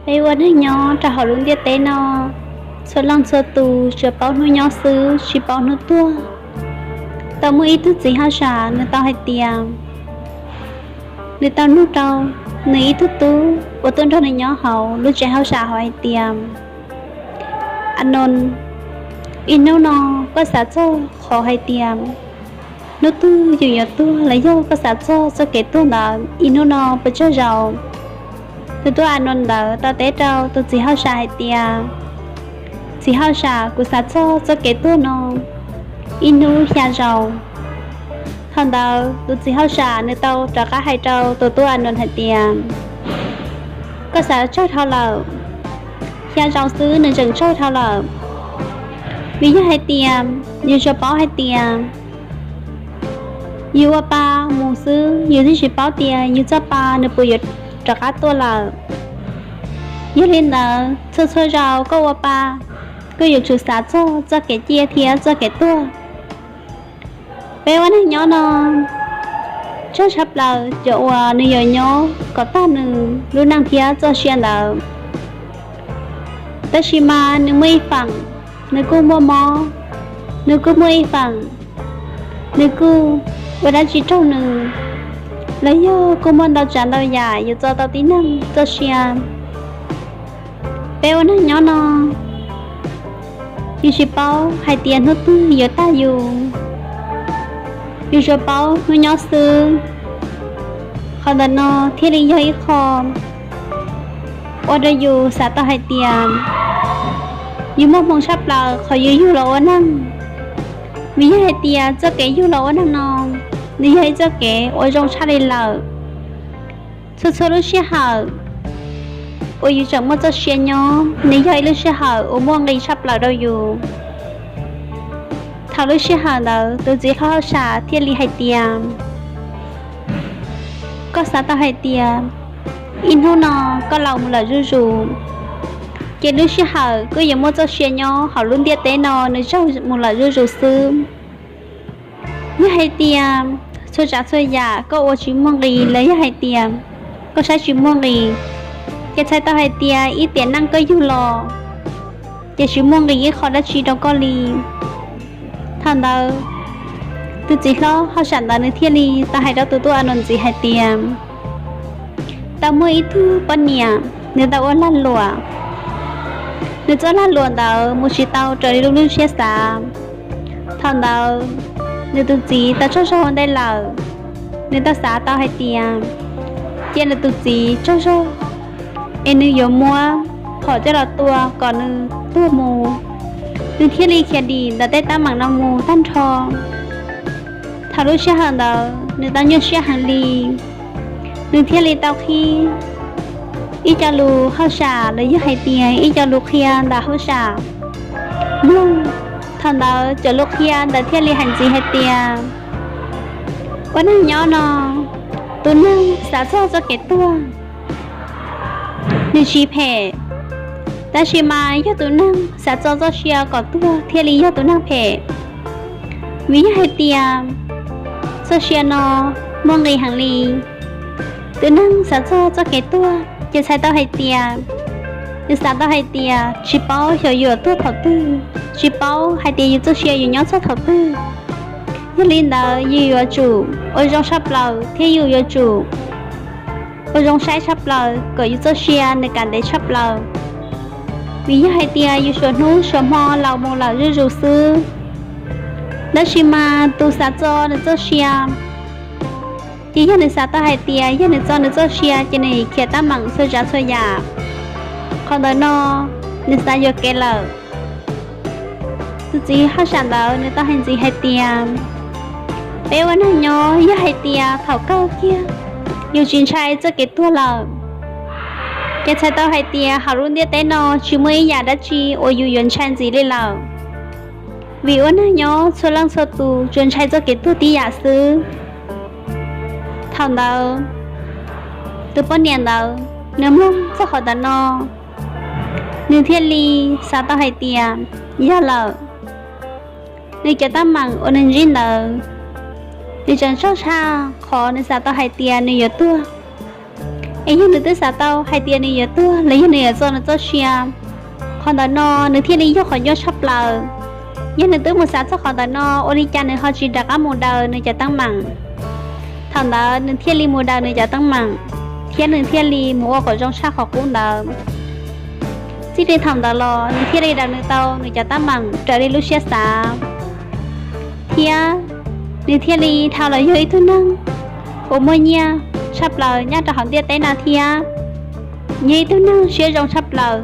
Peb ua neeg nyob rau hauv lub ntiaj teb no, txhua leej txhua tus tsuas paub hnub nyob xwb tsis paub hnub tuag. Tau muaj ib tug txiv hauj sam nws tau hais tias, nws tau nug rau nws ib tug tub uas tuaj nrog nws nyob hauv lub tsev hauj sam hauv hais tias, Anon, ib hnub no koj xav txog qhov hais tias hnub twg yus yuav tuag los yog koj xav txog txoj kev tuag ntawd ib hnub no puas tsaug zog? Tus tub Anon ntawd tau teb rau tus txiv hauj sam hais tias, Txiv hauj sam, kuv xav txog txoj kev tuag no ib hnub xya zaus. Thaum ntawd tus txiv hauj sam nws tau rov qab hais rau tus tub Anon hais tias, koj xav tsaug dhau lawm, xya zaus xwb nws tseem tsaug dhau lawm. Vim yog hais tias yus tsuas paub hais tias yus ua pa mus xwb, yus twb tsis paub tias yus txoj pa nws puas yuav rov qab tuaj lawm. Yog li ntawd txhua txhua zaus koj ua pa, koj yuav tsum xav txog txoj kev ciaj thiab txoj kev tuag. Peb ua neeg nyob no, tsaug tshaj plaws cov uas nws yuav nyob kom tag nws lub neej thiab txoj sia ntawd. Tab sis mas nws muaj ib feem, nws kuj muaj mob, nws kuj muaj ib feem, nws kuj ua dab tsi raug nws, los yog kuj muaj ntau tsav ntau yam yuav txo tau tib neeg txoj sia. Peb ua neeg nyob no, yus tsis paub hais tias hnub twg yuav tag yus, yus tsuas paub hnub nyob xwb. Qhov ntawm no thiaj li yog ib qho ua rau yus xav tau hais tias yus muaj hmoo tshaj plaws qhov yus yug los ua neeg. Vim yog hais tias txoj kev yug los ua neeg no, nws yog ib txoj kev uas zoo tshaj li lawm. Txhua txhua lub sij hawm uas yus tseem muaj txoj sia nyob, nws yog ib lub sij hawm uas muaj nqis tshaj plaws rau yus. Thaum lub sij hawm ntawd tus txiv hlob hauj sam thiaj li hais tias, koj xav tau hais tias ib hnub no koj laus mus lawm zuj zus, ces lub sij hawm koj yuav muaj txoj sia nyob hauv lub ntiaj teb no nws tsaug mus lawm zuj zus xwb. Yog hais tias txhua tsav txhua yam koj ua tsis muaj nqis los yog hais tias koj saib tsis muaj nqis, ces txhais tau hais tias ib tiam neej koj yug los ces tsis muaj nqis ib qho dab tsi rau koj li. Thaum ntawd tus txiv hlob hauj sam ntawd nws thiaj li tau hais rau tus tub Anon ntxiv hais tias, tau muaj ib tug poj niam nws tau ua lag luam, nws txoj lag luam ntawd mus tsis tau raws li lub siab xav. Thaum ntawd nws tus txiv tau tsaug zog ua ntej lawm, nws tau xav tau hais tias cia nws tus txiv tsaug zog es nws yuav muab phom coj los tua kom nws tuag mus. Nws thiaj li khiav dim ntawm tej teeb meem no mus tag nrho. Thaum lub sij hawm ntawd nws tau nyuaj siab heev li, nws thiaj li tau qhib ib co lus hauj sam los yog hais tias ib co lus qhia ntawm hauj sam mloog. Thaum ntawd cov lus qhia ntawd thiaj li hais ntxiv hais tias, ua neeg nyob no, tus neeg xav txog txoj kev tuag nws tsis phem, tab sis mas yog tus neeg xav txo txoj sia kom tuag thiaj li yog tus neeg phem. Vim yog hais tias txoj sia no muaj nqis heev li. Tus neeg xav txog txoj kev tuag ces txhais tau hais tias, nws xav tau hais tias tsis paub xyov yuav tuag thaum twg, tsis paub hais tias yus txoj sia yuav nyob txog thaum twg. Yog li ntawd yus yuav tsum ua zoo tshaj plaws thiab yus yuav tsum ua zoo saib tshaj plaws kom yus txoj sia nws kav ntev tshaj plaws. Vim yog hais tias yus suav hnub suav hmo laus mus lawm zuj zus xwb. Tab sis mas tus xav txo nws txoj sia, ces yog nws xav tau hais tias yog nws txo nws txoj sia ces nws khiav teeb meem txhua tsav txhua yam. Qhov ntawm no nws xav yuam kev lawm. Tus txiv hauj sam ntawd nws tau hais ntxiv hais tias, peb ua neeg nyob yog hais tias thaum kawg kiag yus tsis ntshai txoj kev tuag lawm, ces txhais tau hais tias hauv lub ntiaj teb no tsis muaj ib yam dab tsi uas yus yuav ntshai ntxiv li lawm. Vim ua neeg nyob txhua leej txhua tus tsuas ntshai txoj kev tuag tib yam xwb. Thaum ntawd tus poj niam ntawd nws mloog txog qhov ntawm no, nws thiaj li xav tau hais tias yog lawm, nws cov teeb meem uas nws ntsib ntawd, nws tseem tsaug tshaj qhov nws xav tau hais tias nws yuav tuag. Es yog nws twb xav tau hais tias nws yuav tuag los yog nws yuav txo nws txoj sia, qhov ntawm no nws thiaj li yog qhov ncauj tshaj plaws. Yog nws twb mus xav txog qhov ntawm no, ua li cas nws ho tsis rov qab mus daws nws cov teeb meem? Thaum ntawd nws thiaj li mus daws nws cov teeb meem, thiab nws thiaj li mus ua kom zoo tshaj qhov qub ntawd. Txij li thaum ntawd los nws thiaj li daws nws tau nws cov teeb meem raws li lub siab xav, thiab nws thiaj li dhau los yog ib tug neeg uas muaj nyiaj tshaj plaws nyob rau hauv ntiaj teb no thiab yog ib tug neeg siab zoo tshaj plaws,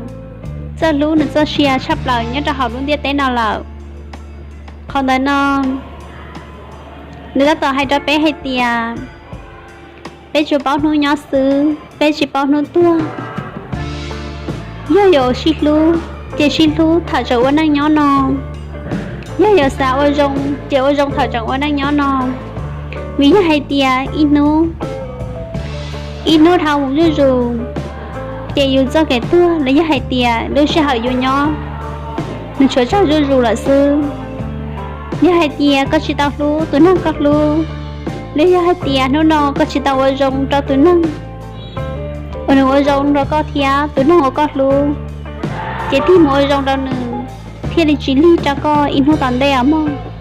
txawj hlub nws txoj sia tshaj plaws nyob rau hauv lub ntiaj teb no lawm. Qhov ntawm no nws tab tom hais rau peb hais tias peb tsuas paub hnub nyob xwb, peb tsis paub hnub tuag. Yog yuav sib hlub ces sib hlub thaum tseem ua neej nyob no, yog yuav xav ua zoo ces ua zoo thaum tseem ua neej nyob no. Vim yog hais tias ib hnub, ib hnub dhau mus zuj zus, ces yus txoj kev tuag los yog hais tias lub sij hawm yus nyob, nws tshuav tsawg zuj zus lawm xwb. Yog hais tias koj tsis tau hlub tus neeg koj hlub, los yog hais tias hnub no koj tsis tau ua zoo rau tus neeg uas nws ua zoo rau koj thiab tus neeg uas koj hlub, ces tig mus ua zoo rau nws thiaj li tsis lig rau koj ib hnub tom ntej os mog.